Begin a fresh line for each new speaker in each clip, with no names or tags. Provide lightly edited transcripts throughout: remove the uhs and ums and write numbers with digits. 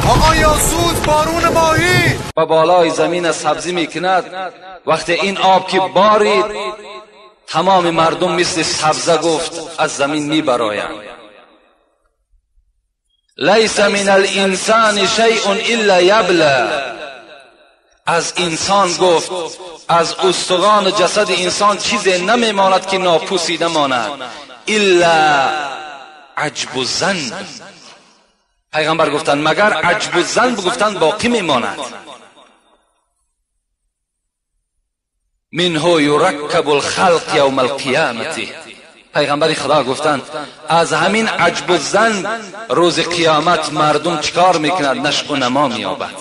آقا یاسوج بارون ماهی
و بالای زمین سبزی میکند. وقتی این آب که بارید تمام مردم مثل سبزه گفت از زمین میبرایند. لیس من الانسان شیء الا یبلی. از انسان گفت از استخوان جسد انسان چیزی نمیماند که ناپوسیده ماند، الا عجب الذنب. پیغمبر گفتند مگر عجب الذنب گفتند باقی میماند. منه یرکب الخلق یوم القیامت. پیغمبر خدا گفتند از همین عجب الذنب روز قیامت مردم چیکار میکند؟ نشو و نما مییابد.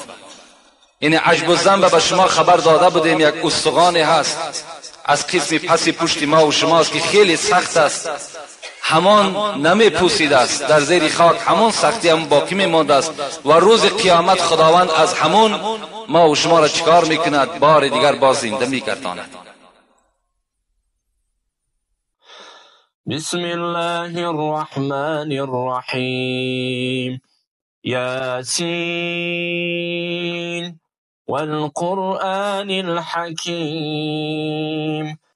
یعنی عجب الذنب به شما خبر داده بودیم، یک استخوانی هست از قسم پس پشت ما و شماست که خیلی سخت است، همان نمی پوسیده است، در زیر خاک همان سختی هم باقی میمانده است و روز قیامت خداوند از همون ما و شما را چیکار میکند؟ بار دیگر باز زنده میگرداند.
بسم الله الرحمن الرحیم. یاسین والقرآن الحکیم.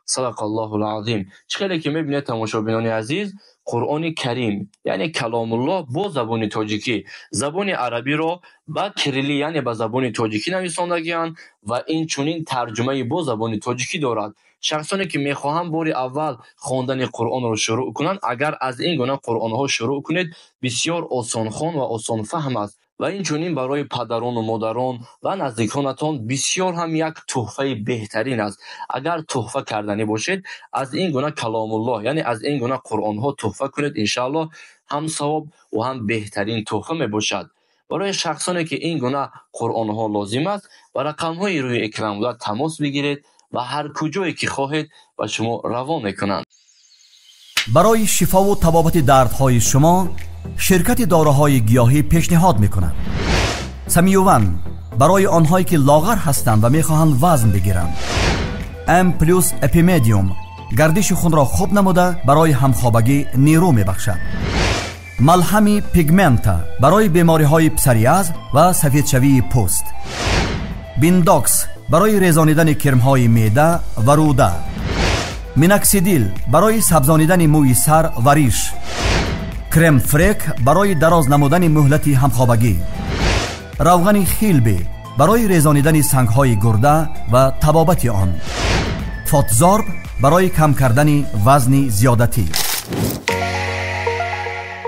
صدق الله العظیم. چه خیلی که میبینید تماشابینان عزیز، قرآن کریم یعنی کلام الله با زبان تاجیکی، زبان عربی رو با کریلی یعنی با زبان تاجیکی نویساندگی‌اند و این چنین ترجمه با زبان تاجیکی دارد. شخصانی که میخواهند بار اول خواندن قرآن را شروع کنند، اگر از این گونه قرآن ها شروع کنید بسیار آسان خوان و آسان فهم است و این چنین برای پدران و مادران و نزدیکانتان بسیار هم یک تحفه بهترین است. اگر تحفه کردنی باشید از این گونه کلام الله یعنی از این گونه قرآن ها تحفه کنید، انشاءالله هم ثواب و هم بهترین تحفه می باشد. برای شخصانی که این گونه قرآن ها لازم است و رقم های روی اکران بوده تماس بگیرید و هر کجایی که خواهید و شما روان میکنند.
برای شفا و طبابت دردهای شما شرکت داروهای گیاهی پیشنهاد میکند. سمیوون برای آنهایی که لاغر هستند و میخواهند وزن بگیرند. ام پلوس اپیمدیوم گردش خون را خوب نموده برای همخوابگی نیرو میبخشد. ملهم پیگمنتا برای بیماری های پسریاز و سفیدشوی پوست. بینداکس برای ریزانیدن کرمهای معده و روده. میناکسیدیل برای سبزانیدن موی سر و ریش. کرم فریک برای دراز نمودن مهلت همخوابگی. روغن خیلبی برای ریزانیدن سنگهای گرده و طبابت آن. فاتزارب برای کم کردن وزن زیادتی.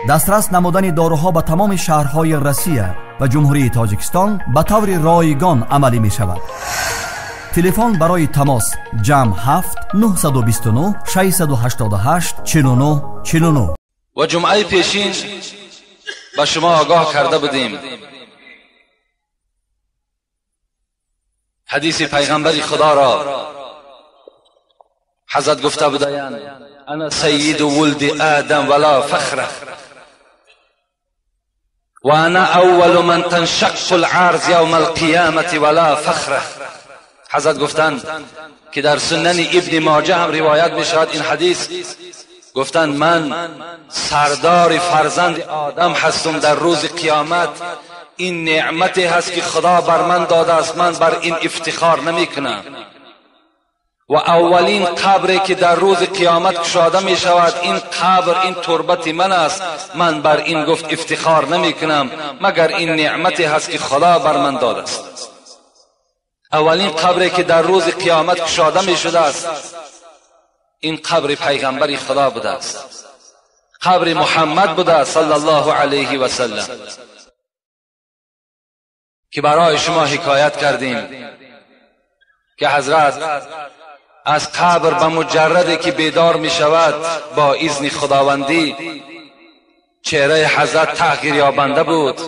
دسترس نمودن داروها به تمام شهرهای روسیه و جمهوری تاجیکستان به طور رایگان عملی می شود. تلفن برای تماس جمع 7 929 688 49 49.
و جمعه پیشین به شما آگاه کرده بودیم حدیث پیغمبر خدا را حضرت گفته بودند انا سید ولد آدم ولا فخره و انا اول من تنشق العرض یوم القیامة ولا فخره. حضرت گفتند که در سنن ابن ماجه هم روایت می شود این حدیث، گفتند من سردار فرزند آدم هستم در روز قیامت، این نعمتی هست که خدا بر من داده است، من بر این افتخار نمی کنم. و اولین قبری که در روز قیامت کشاده می شود این قبر، این تربت من است، من بر این گفت افتخار نمی کنم مگر این نعمتی هست که خدا بر من داده است. اولین قبری که در روز قیامت کشاده می شده است این قبر پیغمبر خدا بوده است، قبر محمد بوده است صلی الله علیه و سلم، که برای شما حکایت کردیم که حضرت از قبر به مجردی که بیدار می شود با اذن خداوندی چهره حضرت تغییر یابنده بود.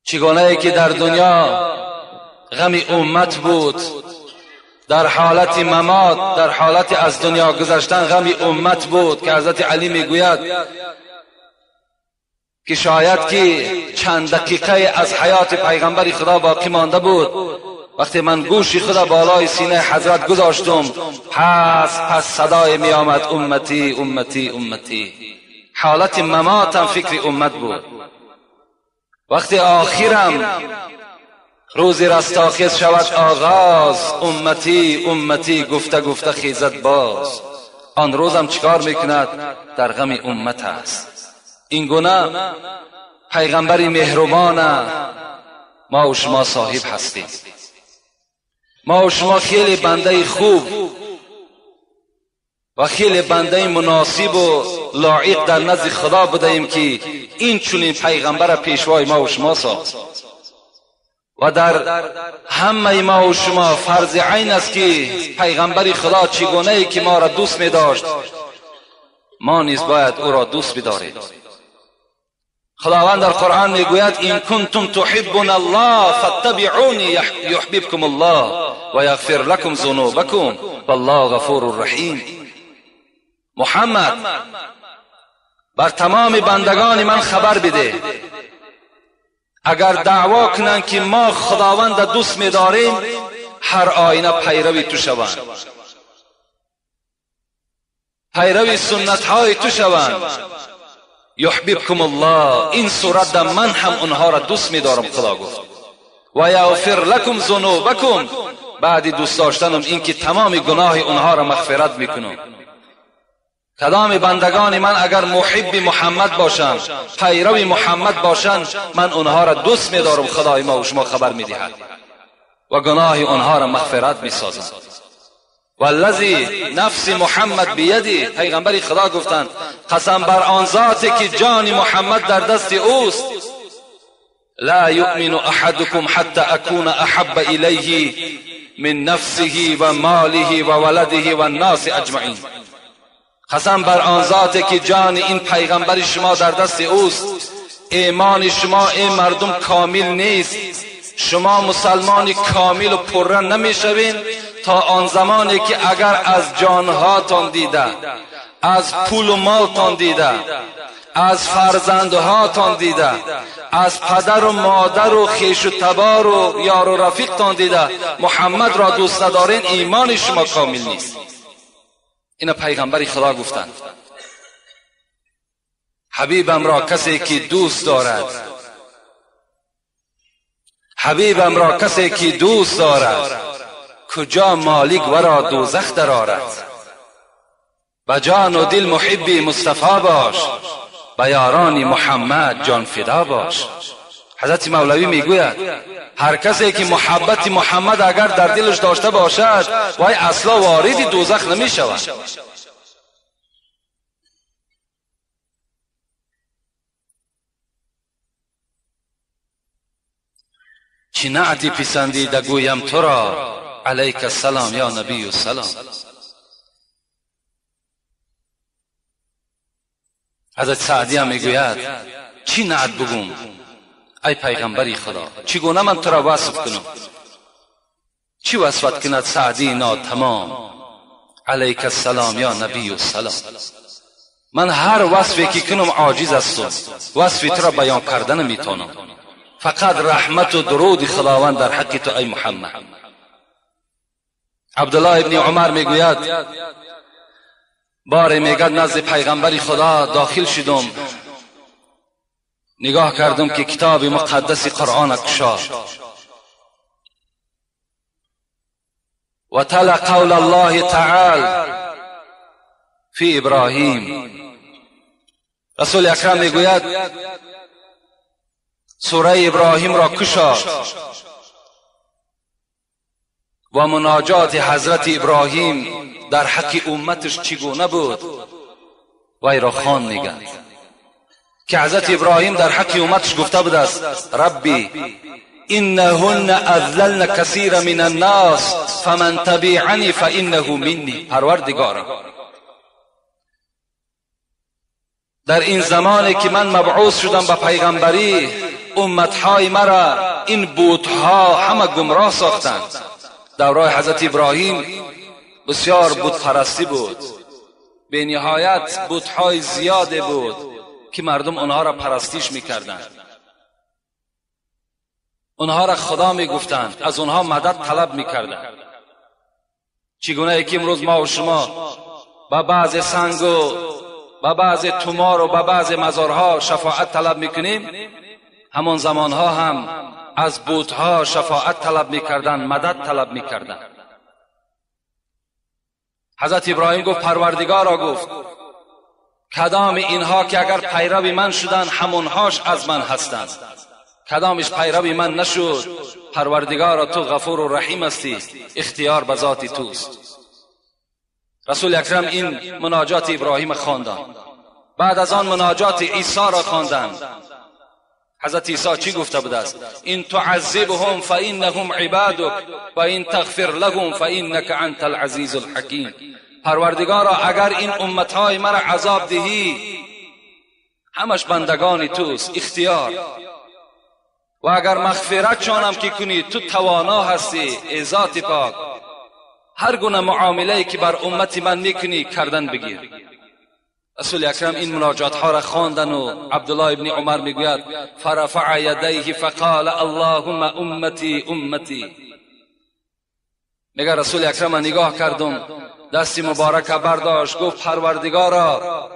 چگونه که در دنیا غم امت بود، در حالت ممات، در حالت از دنیا گذشتن غم امت بود که حضرت علی میگوید که شاید که چند دقیقه از حیات پیغمبر خدا باقی مانده بود، وقتی من گوشی خدا بالای سینه حضرت گذاشتم پس صدای می آمد امتی امتی امتی. حالت مماتم فکر امت بود. وقتی آخرم روز رستاخیز شود آغاز، امتی امتی گفته گفته خیزد باز. آن روزم چیکار میکند؟ در غم امت است. این گونه پیغمبری مهربان ما و شما صاحب هستیم. ما و شما خیلی بنده خوب و خیلی بنده مناسب و لایق در نزد خدا بودیم که این چنین پیغمبر پیشوای ما و شما ساخت. و در همه ما و شما فرض عین است که پیغمبر خدا چگونه ای که ما را دوست می داشت، ما نیز باید او را دوست بداریم. خداوند در قرآن میگوید این کنتم تحبون الله فاتبعونی یحببکم الله و یغفر لکم ذنوبکم والله غفور رحیم. محمد بر تمام بندگان من خبر بده، اگر دعوا کنند که ما خداوند دوست می‌داریم، هر آینه پیروی تو شوند، پیروی سنت‌های تو شوند. یحببکم الله، این صورت در من هم اونها را دوست می‌دارم، خدا گفت. و یغفر لکم ذنوبکم، بعد دوست داشتنم این که تمام گناه اونها را مغفرت میکنم. کدام بندگان من اگر محب محمد باشند، پیرو محمد باشند، من اونها را دوست می‌دارم، خدای ما و شما خبر می‌دهد و گناه اونها را مغفرت می‌سازم. والذی نفس محمد بیدی، پیغمبر خدا گفتند قسم بر آن ذاتی که جان محمد در دست اوست، لا یؤمن احدکم حتی اکون احب الیه من نفسه و ماله و ولده و الناس اجمعین. قسم بر آن ذاتی که جان این پیغمبر شما در دست اوست، ایمان شما ای مردم کامل نیست، شما مسلمان کامل و پره نمیشوین تا آن زمانی که اگر از جانهاتان دیده، از پول و مالتان دیده، از فرزندهاتان دیده، از پدر و مادر و خویش و تبار و یار و رفیقتان دیده محمد را دوست ندارین، ایمان شما کامل نیست. اینا پیغمبر خدا گفتند. حبیبم را کسی که دوست دارد، حبیبم را کسی که دوست دارد، کجا مالک ورا دوزخ درآرد. به جان و دل محبی مصطفی باش، به یاران محمد جان فدا باش. حضرت مولوی میگوید هر کسی که محبت محمد اگر در دلش داشته باشد، وای اصلا وارد دوزخ نمی شود. چی نعتی پسندیده گویم تو را، علیک السلام یا نبی السلام. حضرت سعدی هم میگوید چی نعت بگوم ای پیغمبری خدا، چگونه من تو را وصف کنم؟ چی وصفت کند سعدی ناتمام، علیک السلام یا نبی السلام. من هر وصفی که کنم عاجز هستم، وصفی تو را بیان کردن نمیتونم، فقط رحمت و درود خداوند در حق تو ای محمد. عبدالله ابن عمر میگوید باره میگد نزد پیغمبر خدا داخل شدم، نگاه کردم که کتاب مقدس قرآن کشاد و تلا قول الله تعالی فی ابراهیم. رسول اکرم میگوید سوره ابراهیم را کشاد و مناجات حضرت ابراهیم در حق امتش چگونه بود وی را خوان میگن که حضرت ابراهیم در حق امتش گفته بود است ربی انهن اذللن کثیر من الناس فمن تبعنی فانه منی. پروردگارا، در این زمانی که من مبعوث شدم به پیغمبری، امتهای مرا این بتها همه گمراه ساختند. دورای حضرت ابراهیم بسیار بت پرستی بود، به نهایت بتهای زیاده بود که مردم آنها را پرستش میکردند، آنها را خدا میگفتند، از آنها مدد طلب میکردند. چگونه که امروز ما و شما با بعض سنگ و با بعض تومار و با بعض مزارها شفاعت طلب میکنیم، همان زمانها هم از بت‌ها شفاعت طلب میکردند، مدد طلب میکردند. حضرت ابراهیم گفت پروردگارا، گفت کدام اینها که اگر پیرو من شدند همونهاش از من هستند، کدامش پیرو من نشد، پروردگارا تو غفور و رحیم هستی، اختیار به ذات توست. رسول اکرم این مناجات ابراهیم خواندند. بعد از آن مناجات عیسی را خواندند. حضرت عیسی چی گفته بوده است؟ این تعذبهم فانهم عبادك و این تغفر لهم فانك انت العزیز الحکیم. پروردگارا اگر این امتهای مرا عذاب دهی همش بندگان توست، اختیار، و اگر مغفرت چانم که کنی تو توانا هستی، ای ذات پاک، هر گونه معامله که بر امت من میکنی کردن بگیر. رسول اکرم این مناجات ها را خواندن و عبدالله ابن عمر میگوید فرفع یدیه فقال اللهم امتی امتی. میگه رسول اکرم نگاه کردم، دستی مبارک برداشت، گفت پروردگارا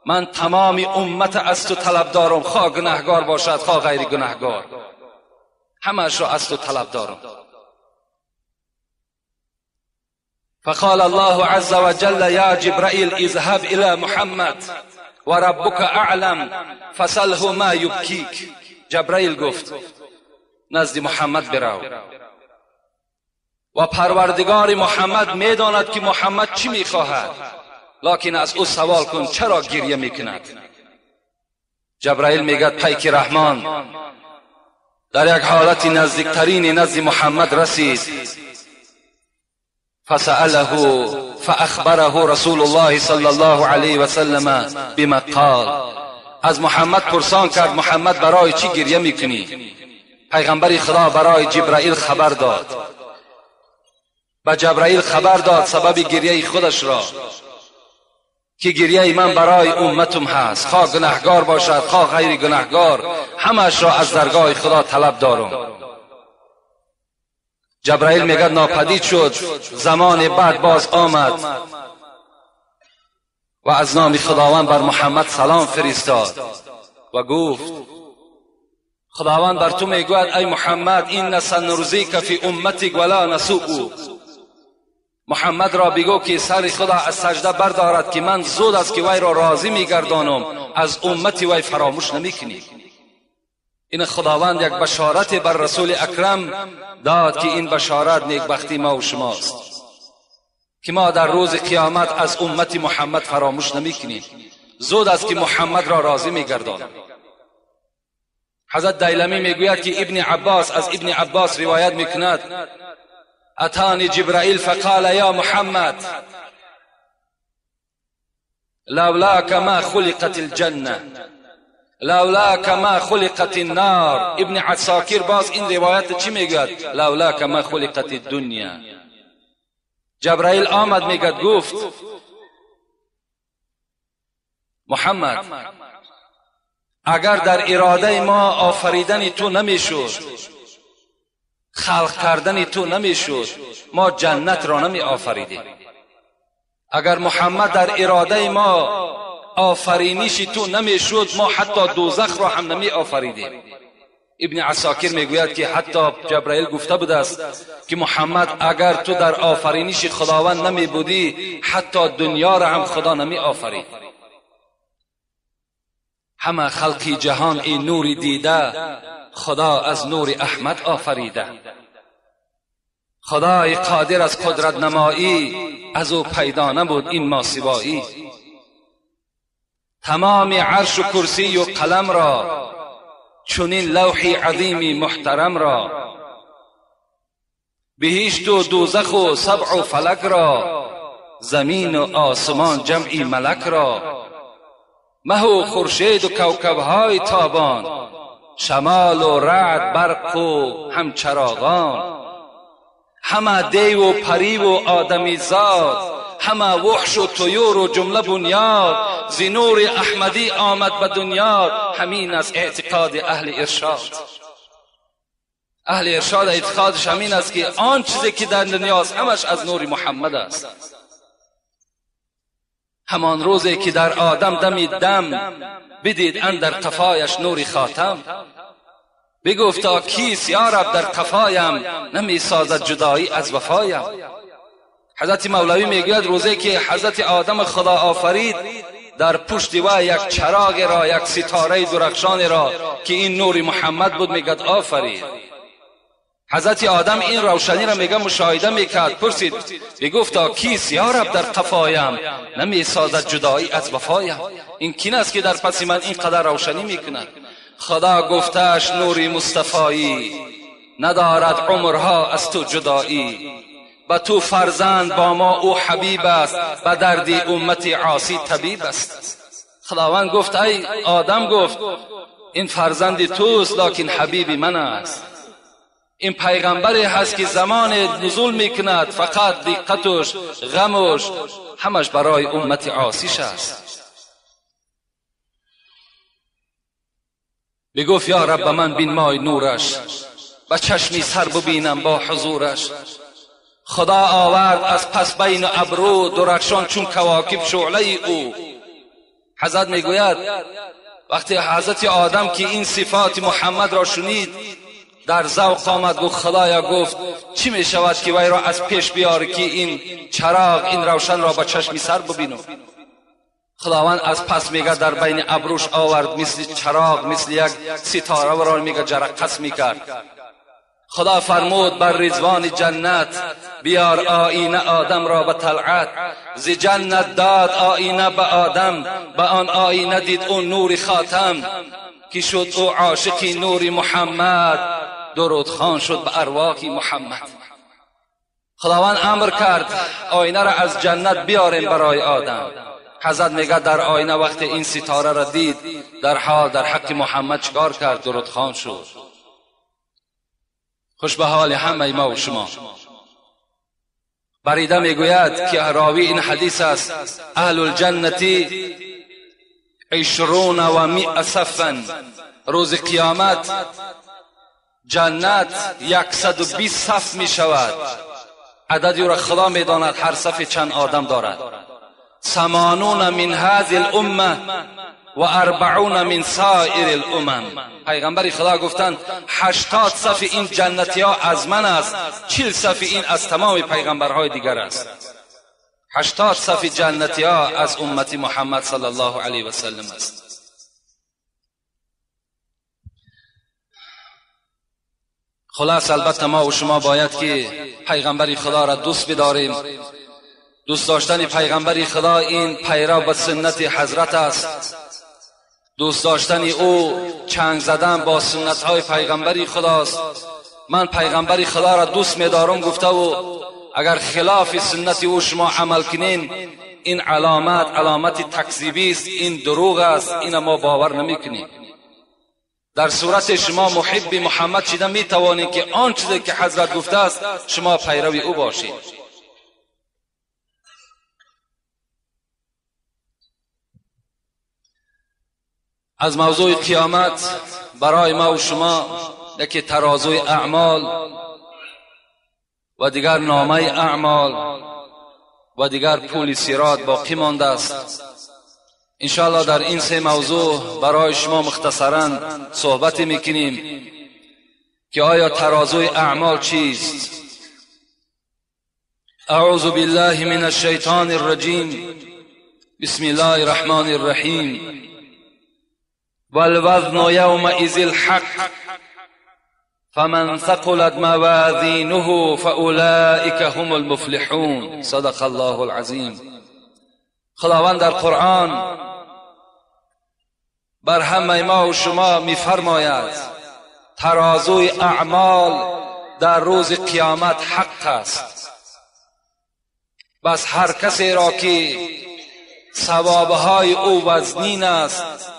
من تمام امت از تو طلب دارم، خواه گناهگار باشد خواه غیر گناهگار، همش را از تو طلب دارم. فقال الله عز وجل یا جبرائیل اذهب الى محمد و ربک اعلم فسله ما یبکیک. جبرائیل گفت نزد محمد برو و پروردگار محمد میداند که محمد چی میخواهد، لکن از او سوال کن چرا گریه میکند. جبرائیل میگد پیک رحمان در یک حالت نزدیکترین نزد محمد رسید. فسأله فأخبره رسول الله صلی الله علیه و سلم بما قال. از محمد پرسان کرد محمد برای چی گریه میکنی؟ پیغمبر خدا برای جبرائیل خبر داد، به جبرائیل خبر داد سبب گریه خودش را، که گریه من برای امتم هست، خواه گناهگار باشد خواه غیر گناهگار، همش را از درگاه خدا طلب دارم. جبرائیل میگه ناپدید شد، زمان بعد باز آمد و از نام خداوند بر محمد سلام فرستاد و گفت خداوند بر تو میگوید ای محمد این سنرزیک فی امتک ولا نسوء. محمد را بگو که سر خدا از سجده بردارد که من زود است که وی را راضی میگردانم، از امت وی فراموش نمیکنی. این خداوند یک بشارت بر رسول اکرم داد که این بشارت نیکبختی ما و شماست که ما در روز قیامت از امت محمد فراموش نمیکنیم، زود است که محمد را راضی میگردانم. حضرت دیلمی میگوید که ابن عباس از ابن عباس روایت میکند اتانی جبرائیل فقال یا محمد لولاک ما خلقت الجنه لولاک ما خلقت النار. ابن عساکر باز این روایت چی میگوید؟ لولاک ما خلقت الدنیا. جبرائیل آمد میگد گفت محمد اگر در اراده ما آفریدن تو نمیشد، خلق کردن تو نمیشد، ما جنت را نمی آفریدیم. اگر محمد در اراده ما آفرینش تو نمیشد، ما حتی دوزخ را هم نمی آفریدیم. ابن عساکر میگوید که حتی جبرائیل گفته بوده است که محمد اگر تو در آفرینش خداوند نمی بودی، حتی دنیا را هم خدا نمی آفرید. همه خلقی جهان این نور دیده، خدا از نور احمد آفریده. خدای قادر از قدرت نمایی، از او پیدا نبود این ماسوایی. تمام عرش و کرسی و قلم را، چنین لوح عظیم محترم را، بهشت و دوزخ و سبع و فلک را، زمین و آسمان جمعی ملک را، مه و خورشید و کوکبهای تابان، شمال و رعد برق و هم چراغان، همه دیو و پری و آدمی زاد، همه وحش و طیور و جمله بنیاد، ز نور احمدی آمد به دنیا، همین از اعتقاد اهل ارشاد. اهل ارشاد اعتقادش همین است که آن چیزی که در دنیاست همش از نور محمد است. همان روزی که در آدم دمی دم، بدید اندر قفایش نور خاتم. بگفتا کیست یا رب در قفایم، نمی سازد جدایی از وفایم. حضرت مولوی میگوید روزی که حضرت آدم خدا آفرید، در پشت و یک چراغ را، یک ستاره درخشان را که این نور محمد بود میگد آفرید. حضرت آدم این روشنی را میگه مشاهده میکرد، پرسید بگفتا کیست یا رب در قفایم، نمی سازد جدایی از وفایم. این کین است که در پس من اینقدر روشنی میکند؟ خدا گفتش نوری مصطفایی، ندارد عمرها از تو جدایی. به تو فرزند با ما او حبیب است، به دردی امت عاصی طبیب است. خداوند گفت ای آدم، گفت این فرزند توست لکن حبیب من است. این پیغمبری هست که زمان نزول میکند فقط دقتش، غمش، همش برای امت عاصیش است. بگفت یا رب من بینمای نورش، به چشمی سر ببینم با حضورش. خدا آورد از پس بین ابرو، درخشان چون کواکب شعله او. حضرت میگوید وقتی حضرت آدم که این صفات محمد را شنید در ذوق آمد، گفت خدایا، گفت چی می شود که وی را از پیش بیاری که این چراغ، این روشن را با چشمی سر ببینم. خداوند از پس میگه در بین ابروش آورد، مثل چراغ، مثل یک ستاره را میگه جرقس میکرد. خدا فرمود بر رضوان جنت، بیار آینه آدم را به طلعت. ز جنت داد آینه به آدم، به آن آینه دید او نور خاتم. که شد او عاشق نور محمد، درود خوان شد به ارواح محمد. خداوند امر کرد آینه را از جنت بیاریم برای آدم. حضرت میگه در آینه وقتی این ستاره را دید، در حال در حق محمد چکار کرد؟ درود خوان شد. خوش به حال همه ما و شما. بریده میگوید که راوی این حدیث است، اهل الجنة 120 صفا. روز قیامت جنت 120 صف می شود. عددی را خدا می داند هر صف چند آدم دارد. 80 من هذه الامه و 40 من سایر الامم. پیغمبر خدا گفتند 80 صف این جنتی ها از من است، 40 صف این از تمام پیغمبرهای دیگر است. 80 صف جنتی ها از امت محمد صلی الله علیه و سلم است. خلاص البته ما و شما باید که پیغمبر خدا را دوست بداریم. دوست داشتن پیغمبر خدا این پیرو به سنت حضرت است. دوست داشتن او چنگ زدن با سنت های پیغمبر خداست. من پیغمبر خدا را دوست می‌دارم گفته و اگر خلاف سنت او شما عمل کنین، این علامت علامت تکذیبی است، این دروغ است، این ما باور نمی‌کنیم. در صورت شما محب محمد شده می‌توانید که آن چیزی که حضرت گفته است شما پیرو او باشید. از موضوع قیامت برای ما و شما یکی ترازوی اعمال و دیگر نامه اعمال و دیگر پول صراط باقی مانده است. انشاءالله در این سه موضوع برای شما مختصرا صحبت میکنیم که آیا ترازوی اعمال چیست. اعوذ بالله من الشیطان الرجیم، بسم الله الرحمن الرحیم. والوزن يومئذ الحق فمن ثقلت موازینه فأولئک هم المفلحون. صدق الله العظیم. خداوند در قرآن بر همه ما و شما میفرماید ترازوی اعمال در روز قیامت حق است. بس هر کسی را که ثوابهای او وزنین است،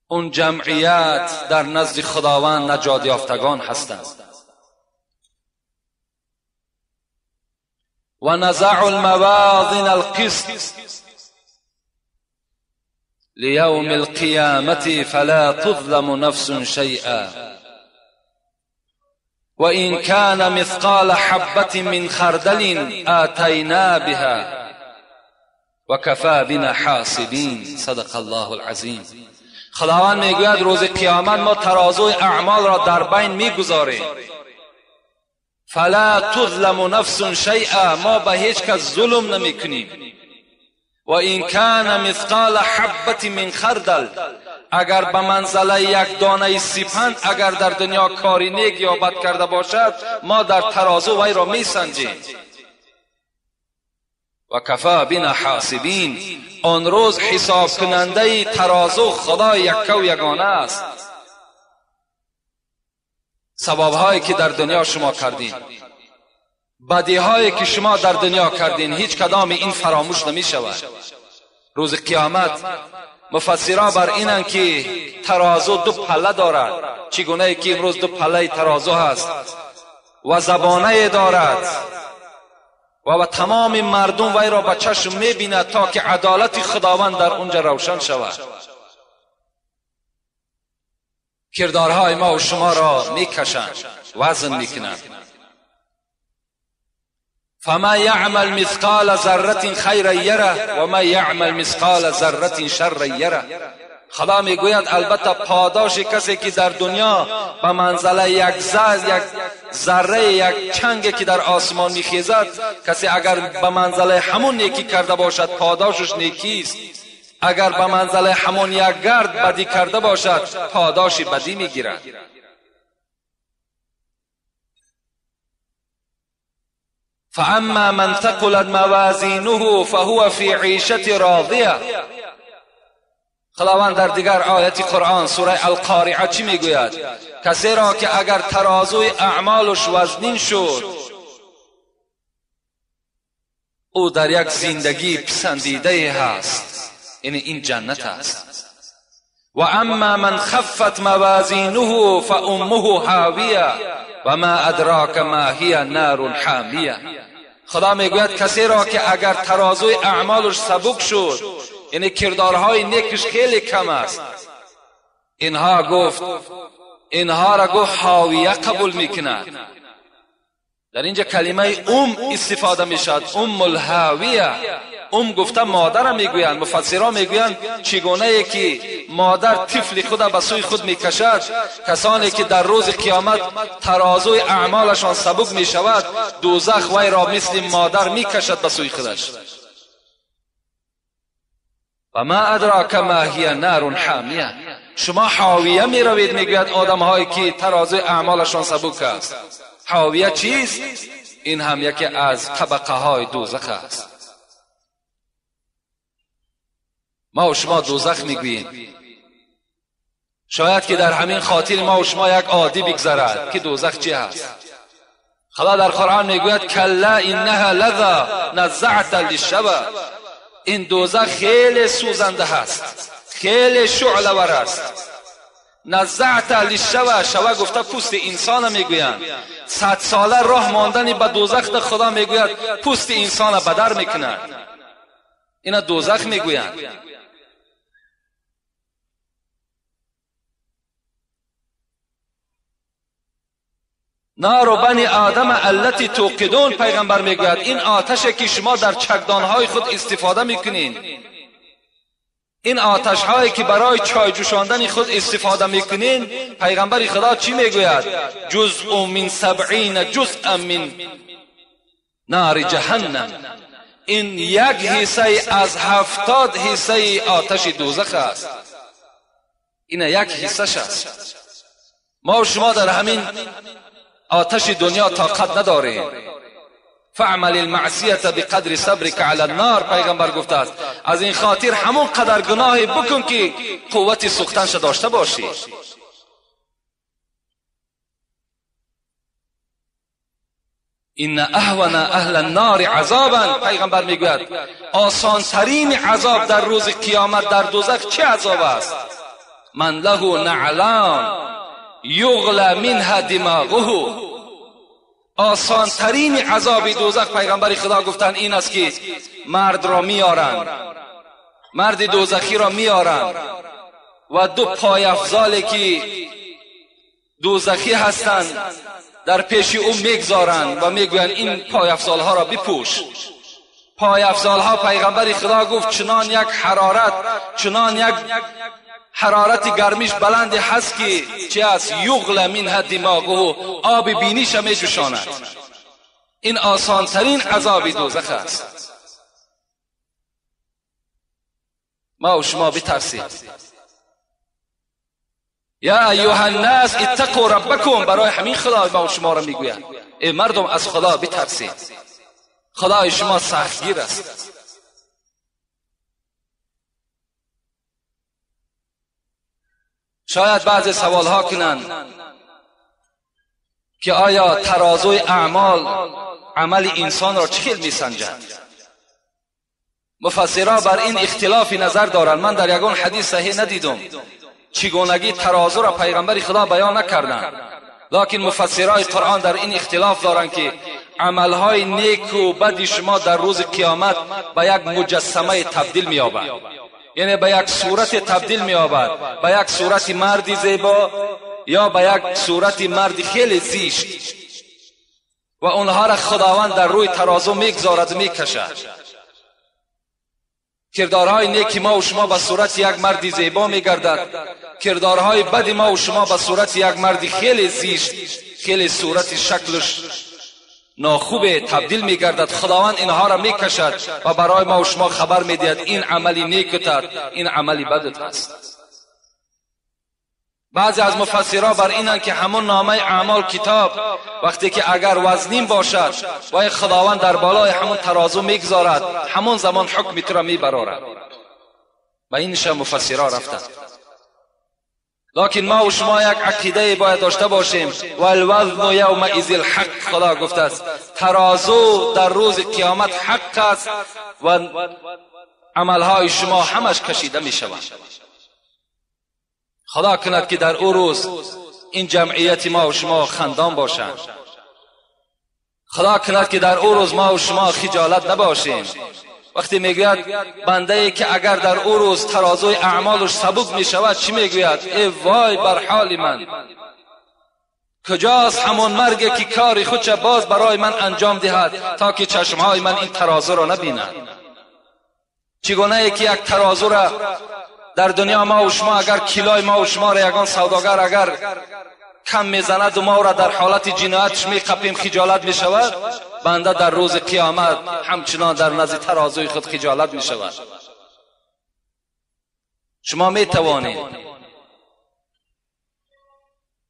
اون جمعیت در نزد خداوند نجات یافتگان هستند. و نزع الموازین القسط لیوم القیامة فلا تظلم نفس شیئا وإن كان مثقال حبة من خردل آتینا بها وکفی بنا حاسبین. صدق الله العظیم. خداوند میگوید روز قیامت ما ترازوی اعمال را در بین میگذاریم. فلا تظلم نفس شیئا، ما به هیچ کس ظلم نمیکنیم. و این کان مثقال حبة من خردل، اگر به منزله یک دانه سیپند اگر در دنیا کاری نیک یا بد کرده باشد، ما در ترازو وی را میسنجیم. و کفا بنا حاسبین، آن روز حساب کننده ترازو خدا یکه و یگانه است. ثوابهایی که در دنیا شما کردین، بدیهایی که شما در دنیا کردین، هیچ کدام این فراموش نمی شود. روز قیامت مفسران بر اینند که ترازو دو پله دارد، چگونه که امروز دو پله ترازو هست و زبانه دارد و تمام مردم وی را به چشم میبیند تا که عدالت خداوند در اونجا روشن شود. کردارهای ما و شما را میکشند، وزن میکنند. فما یعمل مثقال ذره خیرا یره و ما یعمل مثقال ذره شرا یره. خدا میگوید البته پاداش کسی که در دنیا به منزله یک ذره، یک چنگ که در آسمان میخیزد، کسی اگر به منزله همون نیکی کرده باشد پاداشش نیکی است، اگر به منزله همون یک گرد بدی کرده باشد پاداش بدی میگیرد. فاما من ثقلت موازینه فهو فی عیشة راضیه. خداوند در دیگر آیت قرآن سوره القارعه چی میگوید؟ کسی را که اگر ترازوی اعمالش وزنین شد، او در یک زندگی پسندیده هست، یعنی این جنت است. و اما من خفت موازینه فامه هاویه و ما ادراک ما هی نار حامیه. خدا میگوید کسی را که اگر ترازوی اعمالش سبک شد، یعنی کردارهای نیکش خیلی کم است، اینها گفت، اینها را گفت حاویه قبول میکند. در اینجا کلمه ام استفاده میشد، ام الهاویه. ام گفته مادر میگویند، مفسران میگویند چگونه که مادر طفل خود به سوی خود میکشد، کسانی که در روز قیامت ترازوی اعمالشان سبک میشود، دوزخ وی را مثل مادر میکشد به سوی خودش. و ما ادراک ما هی نار حامیه. شما حاویه میروید، میگوید آدم هایی که ترازوی اعمالشان سبک است. حاویه چیست؟ این هم یکی از طبقه های دوزخ است. ما و شما دوزخ میگوییم، شاید که در همین خاطر ما و شما یک عادی بگذرد که دوزخ چی هست. خدا در قرآن میگوید کلا انها لظی نزعة للشوی. این دوزخ خیلی سوزنده هست، خیلی شعله ور است. نزعت للشوی، شوه گفته پوست انسان میگویند. 100 ساله راه ماندن به دوزخ خدا میگوید پوست انسان بدر میکند. اینا دوزخ میگویند. نار بنی آدم التی توقدون، پیغمبر میگوید این آتش که شما در چکدانهای خود استفاده میکنین، این آتش هایی که برای چای جوشاندن خود استفاده میکنین، پیغمبر خدا چی میگوید؟ جزء من 70 جزءا من نار جهنم. این یک حصه از 70 حصه آتش دوزخ است. این یک حصهش است. ما و شما در همین آتش دنیا طاقت نداریم. فعمل المعصیت بقدر صبرک علی النار، پیغمبر گفته است. از این خاطر همون قدر گناهی بکن که قوت سوختنش داشته باشی. این اهون اهل النار عذابا، پیغمبر میگوید آسان ترین عذاب در روز قیامت در دوزخ چه عذاب است؟ من له نعلان یغلی منها دماغه. آسان ترین عذاب دوزخ پیغمبر خدا گفتن این است که مرد را میارند، مرد دوزخی را میارند و دو پای افزالی که دوزخی هستند در پیش او میگذارند و میگویند این پای افزالها را بپوش. پای افزالها پیغمبر خدا گفت چنان یک حرارت، چنان یک حرارت گرمیش بلند هست که چه است؟ یغل منها دماغه، آب بینیش می جوشاند. این آسان ترین عذاب دوزخ است. ما و شما بترسید. یا ایها الناس اتقوا ربکم، برای همین خدا ما و شما را میگوید ای مردم از خدا بترسید، خدای شما سختگیر است. شاید بعضی سوال ها کنند که آیا ترازوی اعمال عمل انسان را چه میسنجد؟ مفسرها بر این اختلاف نظر دارند. من در یگان حدیث صحیح ندیدم چگونگی ترازو را پیغمبر خدا بیان نکردند، لکن مفسرای قرآن در این اختلاف دارند که عملهای نیک و بد شما در روز قیامت به یک مجسمه تبدیل می‌یابد، یعنی به یک صورت تبدیل می‌یابد، به یک صورت مردی زیبا یا به یک صورت مرد خیلی زشت، و اونها را خداوند در روی ترازو میگذارد و میکشد. کردارهای نیک ما و شما به صورت یک مرد زیبا میگردد، کردارهای بد ما و شما به صورت یک مرد خیلی زشت، خیلی صورت شکلش ناخوب تبدیل میگردد. خداوند اینها را میکشد و برای ما و شما خبر میدهد این عملی نیکت، این عملی بدت است. بعضی از مفسرها بر اینند که همون نامه اعمال کتاب وقتی که اگر وزنین باشد و خداوند در بالای همون ترازو میگذارد، همون زمان حکم تو را میبرارد. و اینش مفسرها رفتند. لکن ما و شما یک عقیده باید داشته باشیم، والوزن یومئذ الحق. خدا گفته است ترازو در روز قیامت حق است و عملهای شما همش کشیده میشود. خدا کند که در او روز این جمعیت ما و شما خندان باشند. خدا کند که در او روز ما و شما خجالت نباشیم. وقتی میگوید بنده ای که اگر در او روز ترازوی اعمالش سبک میشود چی میگوید؟ ای وای بر حال من، کجاست همون مرگ که کار خودش باز برای من انجام دهد تا که چشمهای من این ترازو را نبیند. چگونه ای که یک ترازو را در دنیا ما و شما اگر کیلای ما و شما را یگان سوداگر اگر کم میزند و ما را در حالت جنایتش میقپیم خجالت میشود، بنده در روز قیامت همچنان در نزد ترازوی خود خجالت میشود. شما میتوانید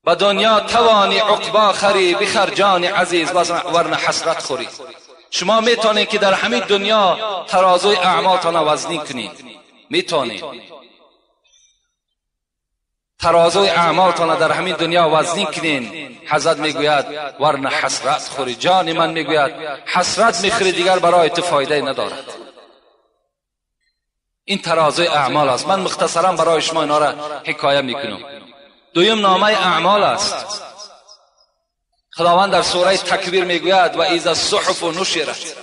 به دنیا توانی عقبا خری، بخر جان عزیز ورنه حسرت خوری. شما میتونید که در همین دنیا ترازوی اعمالتان وزنی کنید، میتونید ترازوی اعمالتان در همین دنیا وزنی کنین. حضرت میگوید ورنه حسرت خوری، جان من میگوید حسرت میخوری دیگر برای تو فایده ندارد. این ترازوی اعمال است. من مختصرا برای شما اینا را حکایه میکنم. دویم نامه اعمال است. خداوند در سوره تکبیر میگوید و اذا الصحف نشرت،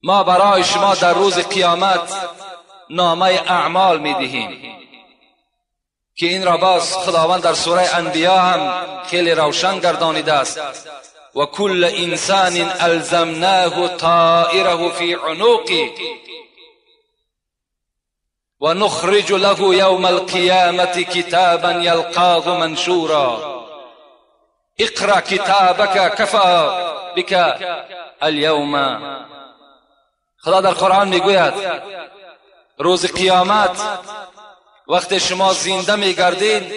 ما برای شما در روز قیامت نامه اعمال میدهیم که این را باز خداوند در سوره انبیا هم خیلی روشن گردانیده است. و کل انسان الزمناه طائره فی عنقه و نخرج له یوم القیامة کتابا یلقاه منشورا اقرأ کتابک کفا بک اليوم. خدا در قرآن میگوید روز قیامت وقتی شما زنده میگردید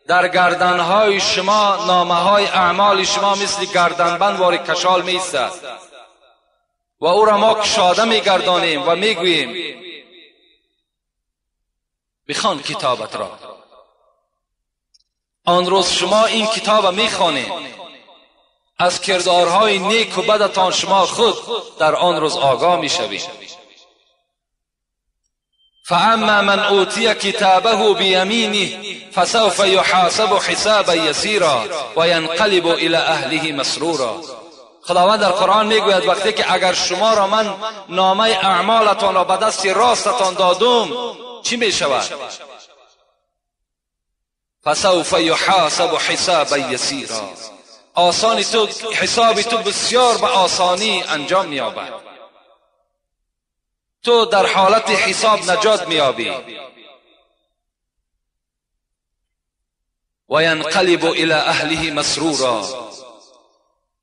در گردنهای شما نامه های اعمال شما مثل گردنبند واری کشال میایستد و او را ما کشاده میگردانیم و میگوییم بخوان کتابت را. آن روز شما این کتاب میخوانید، از کردارهای نیک و بدتان شما خود در آن روز آگاه میشوید. فاما من اوتی کتابه بیمینه فسوف یحاسب حسابا یسیرا و ینقلب الی اهله مسرورا. خداوند در قرآن میگوید وقتی که اگر شما را من نامه اعمالتان را به دست راستتان دادم چی میشود؟ فسوف یحاسب حسابا یسیرا، آسانی تو حساب تو بسیار به آسانی انجام مییابد، تو در حالت حساب نجات مییابی. و ینقلب الى اهله مسرورا.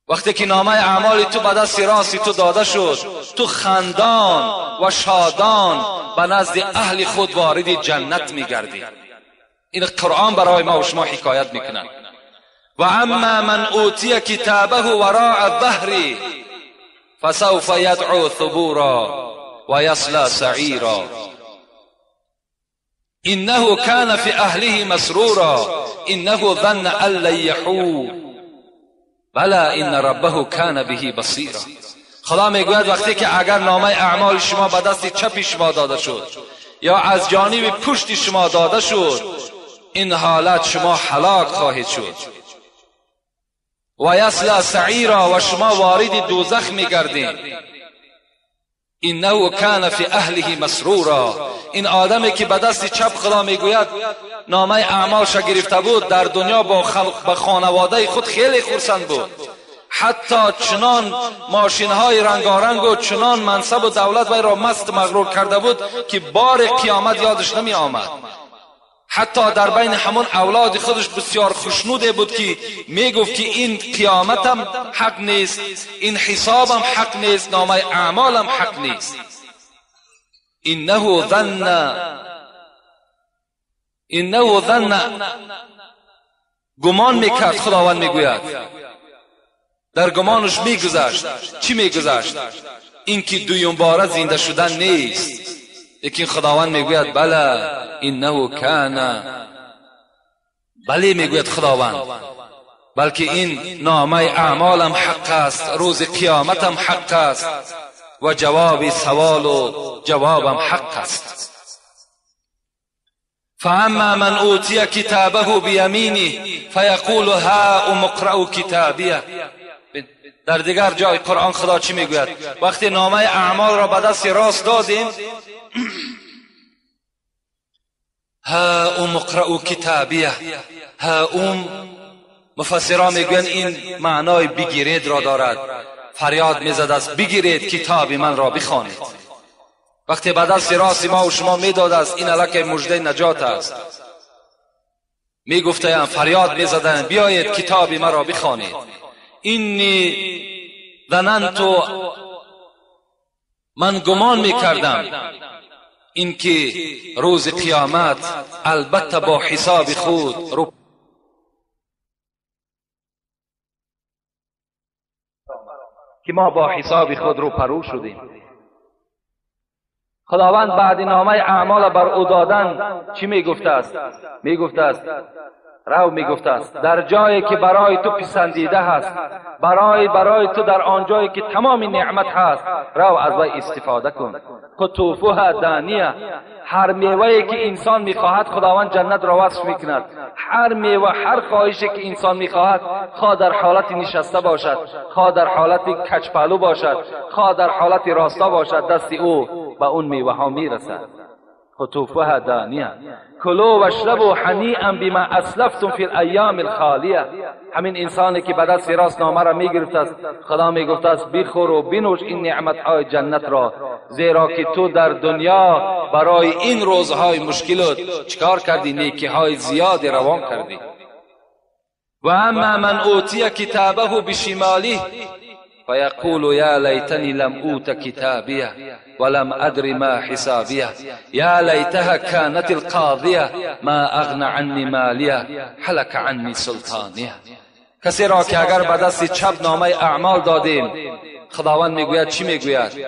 وقتی که نامه اعمال تو به دست راست تو داده شد، تو خندان و شادان به نزد اهل خود وارد جنت میگردی. این قرآن برای ما و شما حکایت میکند. و اما من اوتی کتابه وراء ظهری فسوف یدعو ثبورا و یصلی سعیرا انه کان فی اهله مسرورا انه ظن ان لن یحور بلی ان ربه کان به بصیرا. خدا میگوید وقتی که اگر نامه اعمال شما به دست چپ شما داده شد یا از جانب پشت شما داده شد، این حالت شما هلاک خواهید شد. و یصلی سعیرا، و شما وارد دوزخ میگردید. انه کان فی اهله مسرورا. این آدمی که به دست چپ خدا میگوید نامه اعمالش گرفته بود، در دنیا با خانواده خود خیلی خرسند بود، حتی چنان ماشین های رنگارنگ و چنان منصب و دولت وی را مست مغرور کرده بود که بار قیامت یادش نمی آمد. حتی در بین همون اولاد خودش بسیار خوشنوده بود که میگفت که این قیامتم حق نیست، این حسابم حق نیست، نامه اعمالم حق نیست. انه ظن، گمان میکرد. خداوند میگوید در گمانش میگذشت. چی میگذشت؟ اینکه دویم باره زنده شدن نیست. لیکن خداوند میگوید بله انه کان، بله میگوید خداوند، بلکه این نامه اعمالم حق است، روز قیامتم حق است و جواب سوال و جوابم حق است. فاما من اوتی کتابه بیمینه فیقول هاؤم اقرأوا کتابیه. در دیگر جای قرآن خدا چی میگوید؟ وقتی نامه اعمال را به دست راست دادیم، هاؤم اقرأوا کتابیه. هاؤم مفسران میگویند این معنای بگیرید را دارد. فریاد میزد است بگیرید کتاب من را بخوانید. وقتی به دست راست ما و شما میداد است، این الک مژده نجات است. میگفتند، فریاد میزدند بیایید کتاب من را بخوانید. اینی ظننت، من گمان میکردم اینکه روز قیامت البته با حساب خود رو که ما با حساب خود رو پرو شدیم. خداوند بعد نامه اعمال بر او دادن چی میگفته است؟ میگفته است رو میگفته است در جایی که برای تو پسندیده هست، برای تو در آن جایی که تمام نعمت هست، رو از وی استفاده کن. قطوفها دانیه، هر میوه‌ای که انسان میخواهد خداوند جنت را وصف میکند. هر میوه، هر خواهشی که انسان میخواهد، خواه در حالت نشسته باشد، خواه در حالت کجپلو باشد، خواه در حالت راستا باشد، دست او به اون میوه ها میرسد. قطوفها دانیه کلوا واشربوا هنیئا بما اسلفتم فی الایام الخالیه. همین انسانی که به دست راست نامه را میگرفت است، خدا میگفت است بخور و بنوش این نعمتهای جنت را، زیرا که تو در دنیا برای این روزهای مشکلات چکار کردی؟ نیکیهای زیاد روان کردی. و اما من اوتی کتابه بشماله فیقول یا لیتنی لم اوت کتابیه ولم ادر ما حسابیه یا لیتها كانت القاضیه ما اغنى عنی مالیه هلك عنی سلطانیه. کسی را که اگر به دست چپ نامه اعمال دادیم، خداوند میگوید چی میگوید؟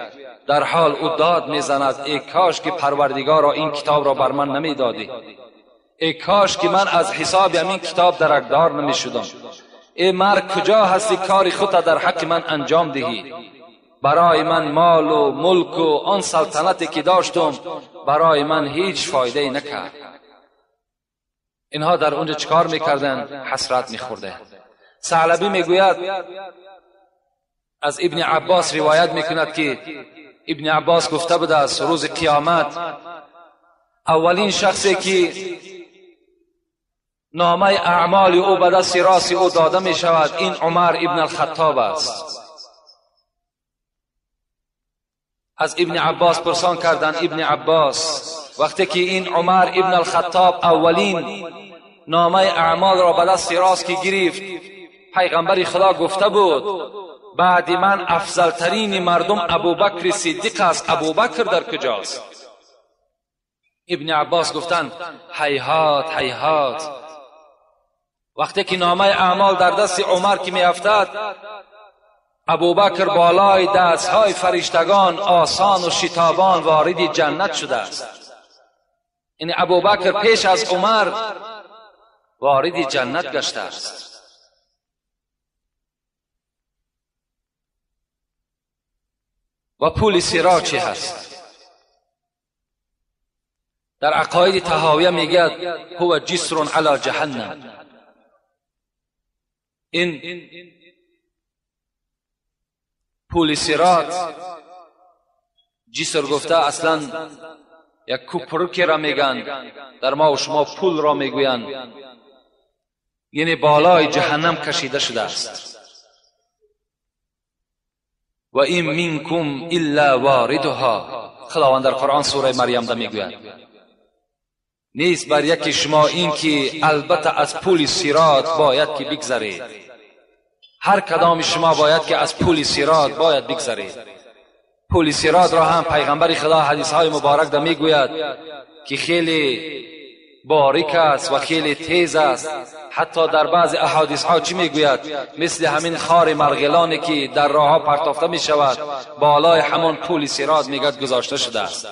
در حال او داد میزند ای کاش که پروردگار را این کتاب را بر من نمیدادی، ای کاش که من از حساب همین کتاب درکدار نمیشدم، ای مرگ کجا هستی کار خود در حق من انجام دهی؟ برای من مال و ملک و آن سلطنتی که داشتم برای من هیچ فایده نکرد. اینها در اونجا چکار میکردن؟ حسرت میخورده. ثعلبی میگوید از ابن عباس روایت میکند که ابن عباس گفته بوده است روز قیامت اولین شخصی که نامه اعمال او به دست راست او داده می شود این عمر ابن الخطاب است. از ابن عباس پرسان کردند ابن عباس وقتی که این عمر ابن الخطاب اولین نامه اعمال را به دست راست که گرفت، پیغمبر خدا گفته بود بعد من افضل ترین مردم ابوبکر صدیق است. ابوبکر در کجاست؟ ابن عباس گفتند هیهات هیهات. وقتی که نامه اعمال در دست عمر که می افتد، ابوبکر بالای دستهای فرشتگان آسان و شتابان وارد جنت شده است. یعنی ابوبکر پیش از عمر وارد جنت گشته است. و پول صراط چی هست؟ در عقاید طحاویه میگد هو جسر علی جهنم. این پول صراط جسر گفته اصلا یک کوپرکی را میگن، در ما و شما پول را میگویند، یعنی بالای جهنم کشیده شده است. و این منکم الا واردها، خداوند در قرآن سوره مریم ده میگوید نیست بر یکی شما این که البته از پول صراط باید که بگذرید. هر کدام شما باید که از پول صراط باید بگذرید. پول صراط را هم پیغمبر خدا حدیث های مبارک ده میگوید که خیلی باریک است و خیلی تیز است. حتی در بعض احادیث ها چی میگوید؟ مثل همین خار مرغلانی که در راه ها پرتافته می شود، بالای همان پول صراط میگد گذاشته شده است.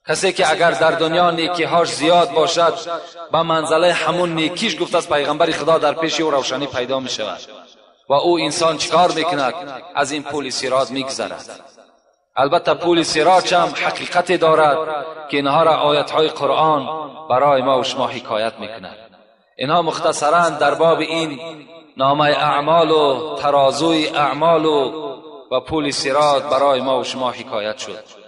کسی که اگر در دنیا نیکی هاش زیاد باشد، به منزله همون نیکیش گفت از پیغمبر خدا در پیش او روشنی پیدا می شود و او انسان چیکار میکند؟ از این پول صراط میگذرد. البته پول صراط هم حقیقت دارد که اینها را آیت های قرآن برای ما و شما حکایت میکند. اینها مختصرا در باب این نامه اعمال و ترازوی اعمال و پول صراط برای ما و شما حکایت شد.